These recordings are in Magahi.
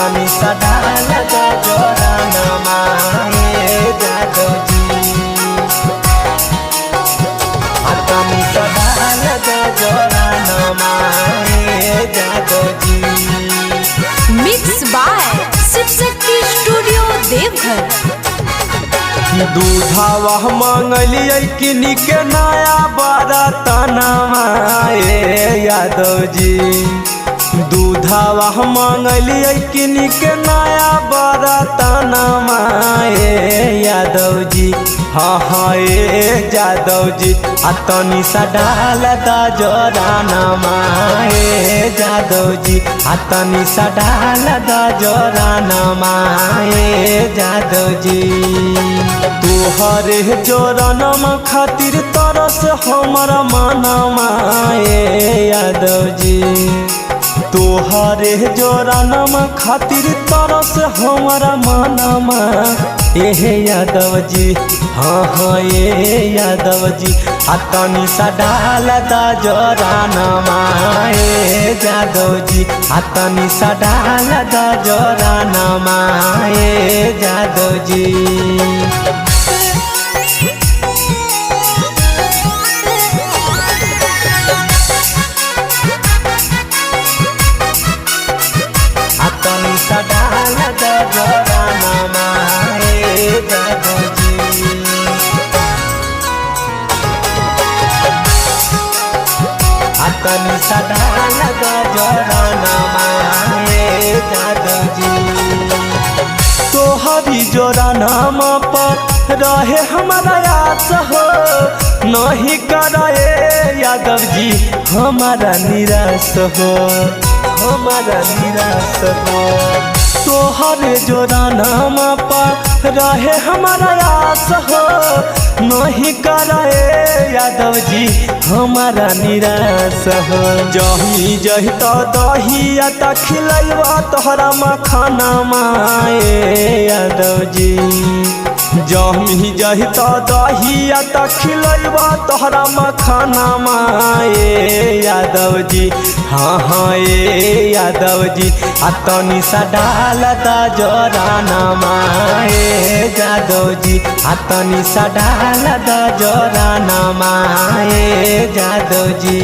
तनी सा डाल द जोरानमा ए जादव जी। आ तनी सा डाल द जोरानमा ए जादव जी। Mix by Shiv Shakti studio Deoghar. दूधावा मंगलियै किनी के नया बरतनवा ए यादव जी। दूधावा मंगलियै किनी के नया बरतनवा ए यादव जी। हाँ हाँ ए यादव जी, आ तनी सा डाल द जोरानमा ए यादव जी। आ तनी सा डाल द जोरानमा ए यादव जी। तोहरे जोरानमा खातिर तरस हमर मनमा ए यादव जी। तोहरे जोरानमा खातिर तरस हमर मनमा एहे यादव जी। हाँ हाँ ए यादव जी, आ तनी सा डाल द जोरानमा ए यादव जी। आ तनी सा डाल द जोरानमा ए यादव जी। आ तनी सा डाल द जोरानमा ए यादव जी। आ तनी सा डाल द जोरानमा ए यादव जी। तोहरी जोरानमा पर रहे हमारा आस हो, नहीं करे यादव जी हमारा निराश हो, हमारा निराश हो। तोहरे जोरानमा पर रहे हमारा आस हो, नहीं करे यादव जी हमारा निराश हो। जही जही तो दहिया त खिलैबा तोहरा मखानामा ए यादव जी। जही जही तो दहिया त खिलैबा तोहरा मखानामा ए यादव जी। हाँ हाँ ए यादव जी, आ तनी सा डाल द जोरानमा ए यादव जी। आ तनी सा डाल द जोरानमा ए यादव जी।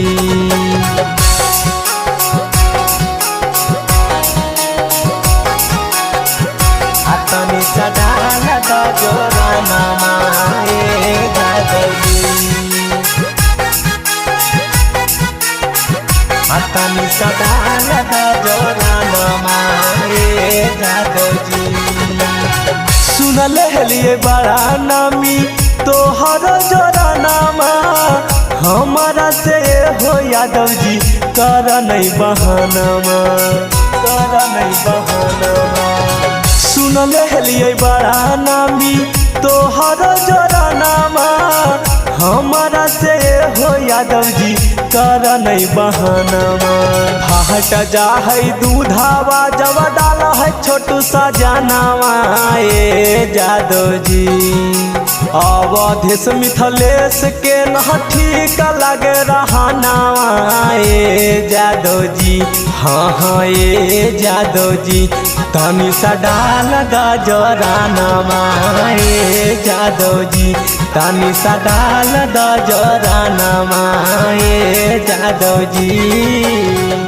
आ तनी सा डाल द जोरानमा ए यादव जी। आ तनी सा डाल द जोरानमा ए यादव जी। सुनल हलिए बड़ा नामी तोहर जोरानामा, हमारा से हो यादव जी कर नहीं बहानामा, कर नहीं बहानामा। सुनल हलिए बड़ा नामी तोहर जोरानामा, हमारा से हो यादव जी कर नहीं बहानामा। फाट जा है दूधावा जब डाल है छोटू सा जानावा ए यादव जी। अवधेश मिथलेश के न ठीक लगे रहानावा ए यादव जी। हाँ हाँ ए यादव जी, तनी सा डाल द जोरानमा ए यादव जी। तनी सा डाल द जोरानमा ए यादव जी।